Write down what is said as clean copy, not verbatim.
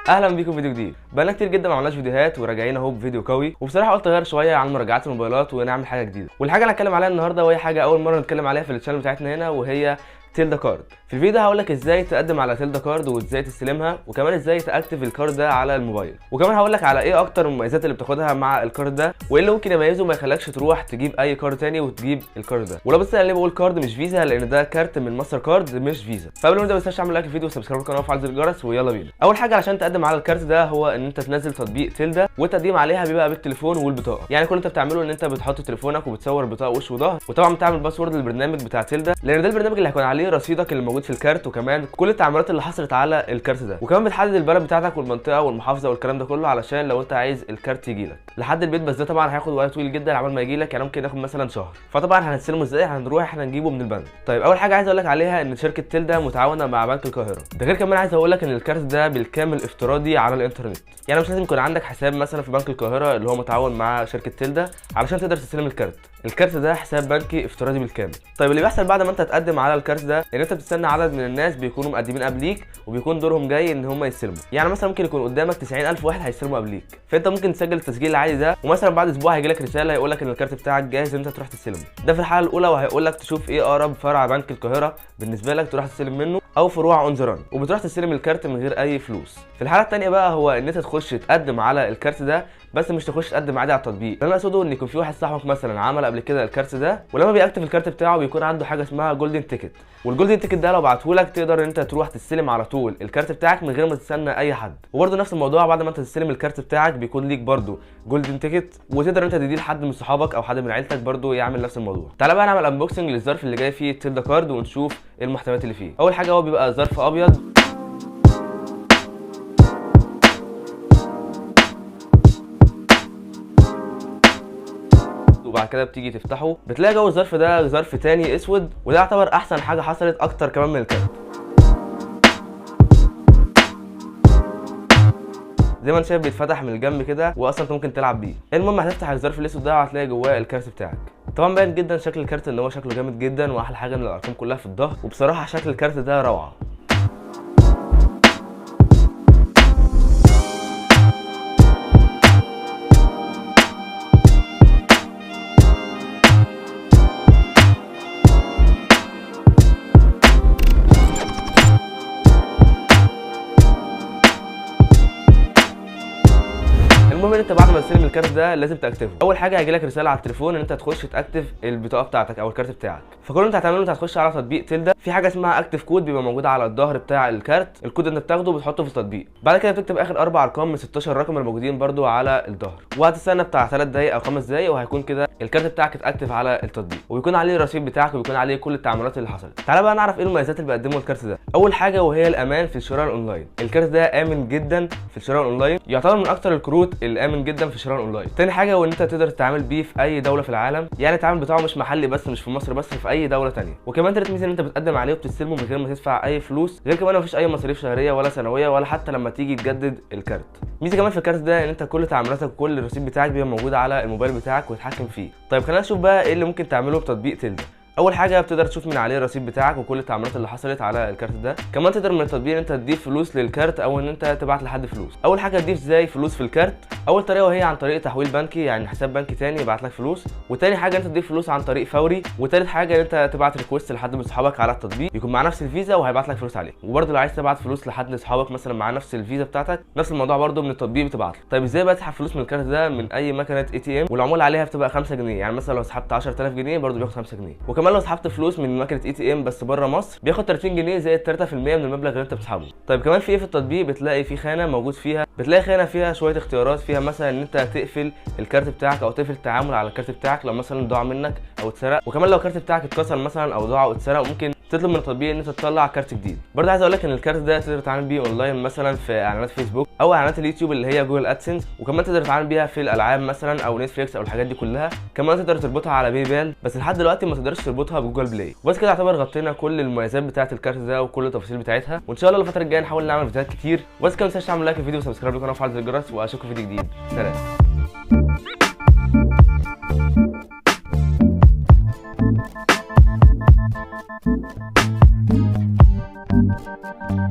اهلا بيكم في فيديو جديد. بقالنا كتير جدا ما عملناش فيديوهات وراجعين اهو بفيديو قوي، وبصراحة قلت اغير شوية عن مراجعات الموبايلات ونعمل حاجة جديدة. والحاجة اللي هنتكلم عليها النهارده وهي حاجة اول مرة نتكلم عليها في ال channel بتاعتنا هنا، وهي تيلدا card. في الفيديو ده هقول لك ازاي تقدم على تيلدا card وازاي تستلمها، وكمان ازاي تاكتف ال card ده على الموبايل، وكمان هقول لك على ايه اكتر المميزات اللي بتاخدها مع ال card ده، وايه اللي ممكن يميزه ما يخليكش تروح تجيب اي card تاني وتجيب ال card ده. ولو بس انا ليه بقول card مش فيزا، لان ده كارت من ماستر كارد مش فيزا. فقبل ما نبدا ما تنساش تعمل like الفيديو و subscribe القناة وفعل زر الجرس، ويلا بينا. اول حاجة عشان تقدم على الكارت ده هو ان انت تنزل تطبيق تيلدا، والتقديم عليها بيبقى بالتليفون والبطاقه. يعني كل اللي انت بتعمله ان انت بتحط تليفونك وبتصور بطاقة وش وظهر، وطبعا بتعمل password للبرنامج بتاع تيلدا، لان ده البرنامج اللي هيكون عليه رصيدك اللي موجود في الكارت، وكمان كل التعاملات اللي حصلت على الكارت ده، وكمان بتحدد البلد بتاعتك والمنطقة والمحافظة والكلام ده كله، علشان لو انت عايز الكارت يجي لك لحد البيت. بس ده طبعا هياخد وقت طويل جدا عبال ما يجي لك، يعني ممكن ياخد مثلا شهر. فطبعا هنستلمه ازاي؟ هنروح احنا نجيبه من البنك. طيب اول حاجة عايز اقول لك عليها ان شركة تيلدا متعاونة مع بنك القاهرة. ده غير كمان عايز اقول لك ان الكارت ده بالكامل افتراضي على الانترنت، يعني مش لازم يكون عندك حساب مثلا في بنك القاهرة اللي هو متعاون مع شركة تيلدا علشان تقدر تستلم الكارت. الكارت ده حساب بنكي افتراضي بالكامل. طيب اللي بيحصل بعد ما انت تقدم على الكارت ده ان انت بتستنى عدد من الناس بيكونوا مقدمين قبليك، وبيكون دورهم جاي ان هم يستلموا. يعني مثلا ممكن يكون قدامك 90000 واحد هيستلموا قبليك، فانت ممكن تسجل التسجيل العادي ده، ومثلا بعد اسبوع هيجي لك رسالة يقول لك ان الكارت بتاعك جاهز ان انت تروح تستلمه. ده في الحالة الاولى، وهيقول لك تشوف ايه اقرب فرع بنك القاهرة بالنسبة لك تروح تستلم منه، او فروع on the run، وبتروح تستلم الكارت من غير اي فلوس. في الحالة الثانية بقى هو ان انت تخش تقدم على الكارت ده، بس مش تخش تقدم عادي على التطبيق. اللي انا اقصده ان يكون في واحد صاحبك مثلا عمل قبل كده الكارت ده، ولما بيأكتف الكارت بتاعه بيكون عنده حاجة اسمها golden ticket، وال golden ticket ده لو بعته لك تقدر ان انت تروح تستلم على طول الكارت بتاعك من غير ما تستنى اي حد. وبرده نفس الموضوع بعد ما انت تستلم الكارت بتاعك بيكون ليك برده golden ticket، وتقدر انت تديه لحد من صحابك او حد من عيلتك برده يعمل نفس الموضوع. تعالى بقى نعمل unboxing للظرف اللي جاي فيه تيلدا card ونشوف ايه المحتويات اللي فيه. اول حاجة هو بيبقى ظرف ابيض، وبعد كده بتيجي تفتحه بتلاقي جوه الظرف ده ظرف تاني اسود، وده يعتبر احسن حاجة حصلت اكتر كمان من الكارت. زي ما انت شايف بيتفتح من الجنب كده، واصلا انت ممكن تلعب بيه. المهم هتفتح الظرف الاسود ده وهتلاقي جواه الكارت بتاعك. طبعا باين جدا شكل الكارت ان هو شكله جامد جدا، واحلى حاجة ان الارقام كلها في الظهر، وبصراحة شكل الكارت ده روعه. المهم ان انت بعد ما تستلم الكارت ده لازم تاكتفه. اول حاجة هيجي لك رسالة على التليفون ان انت تخش تاكتف البطاقة بتاعتك او الكارت بتاعك. فكل اللي انت هتعمله انت هتخش على تطبيق تيلدا، في حاجة اسمها active code بيبقى موجود على الظهر بتاع الكارت، الكود انت بتاخده وبتحطه في التطبيق. بعد كده بتكتب اخر 4 ارقام من 16 رقم الموجودين برده على الظهر، وهتستنى بتاع 3 دقايق او 5 دقايق، وهيكون كده الكارت بتاعك اتاكتف على التطبيق، وبيكون عليه الرصيد بتاعك وبيكون عليه كل التعاملات اللي حصلت. تعالى بقى نعرف ايه المميزات اللي بيقدمه الكارت ده. اول حاجة وهي الامان في الشراء الاونلاين. الكارت ده امن جدا في الشراء الاونلاين، يعتبر من اكتر الكروت الامن جدا في الشراء الاونلاين. تاني حاجة هو ان انت تقدر تتعامل بيه في اي دولة في العالم، يعني التعامل بتاعه مش محلي بس، مش في مصر بس، في اي دولة تانية. وكمان تالت ميزة ان انت بتقدم عليه وبتستلمه من غير ما تدفع اي فلوس، غير كمان مفيش اي مصاريف شهرية ولا سنوية ولا حتى لما تيجي تجدد الكارت. ميزة كمان في الكارت ده ان انت كل تعاملاتك وكل الرصيد بتاعك بيبقى موجود على الموبايل بتاعك وتتحكم فيه. طيب خلينا نشوف بقى ايه اللي ممكن تعمله بتطبيق تيلدا. اول حاجة بتقدر تشوف من عليه الرصيد بتاعك وكل التعاملات اللي حصلت على الكارت ده. كمان تقدر من التطبيق ان انت تضيف فلوس للكارت او ان انت تبعت لحد فلوس. اول حاجة تضيف ازاي فلوس في الكارت؟ اول طريقه وهي عن طريق تحويل بنكي، يعني حساب بنكي تاني يبعت لك فلوس. وتاني حاجة انت تضيف فلوس عن طريق فوري. وتالت حاجة ان انت تبعت request لحد من صحابك على التطبيق يكون مع نفس الفيزا وهيبعت لك فلوس عليه. وبرده لو عايز تبعت فلوس لحد من صحابك مثلا مع نفس الفيزا بتاعتك، نفس الموضوع برده من التطبيق بتبعت له. طيب ازاي بقى تسحب فلوس من الكارت ده؟ من اي مكنه ATM، والعموله عليها بتبقى 5 جنيه، يعني مثلا لو سحبت 10000 جنيه برده بياخد 5 جنيه. وكمان لو سحبت فلوس من مكنه ATM بس بره مصر بياخد 30 جنيه زائد 3% من المبلغ اللي انت بتسحبه. طيب كمان في ايه في التطبيق؟ بتلاقي في خانه موجود فيها، بتلاقي خانه فيها شوية اختيارات، فيها مثلا ان انت تقفل الكارت بتاعك او تقفل التعامل على الكارت بتاعك لو مثلا ضاع منك او اتسرق. وكمان لو الكارت بتاعك اتكسر مثلا او ضاع او اتسرق ممكن تطلب من التطبيق ان انت تطلع كارت جديد. برضه عايز اقول لك ان الكارت ده تقدر تتعامل بيه اونلاين مثلا في اعلانات فيسبوك او اعلانات اليوتيوب اللي هي جوجل ادسنس، وكمان تقدر تتعامل بيها في الالعاب مثلا او نتفليكس او الحاجات دي كلها. كمان تقدر تربطها على باي بال، بس لحد دلوقتي ما تقدرش تربطها بجوجل بلاي. وبس كده يعتبر غطينا كل المميزات بتاعه الكارت ده وكل التفاصيل بتاعتها، وان شاء الله الفترة الجاية نحاول نعمل فيديوهات كتير. وبس كده ما تنساش تعمل like للفيديو و subscribe للقناة وفعل زر الجرس، واشوفكم في فيديو جديد. سلام. Thank you.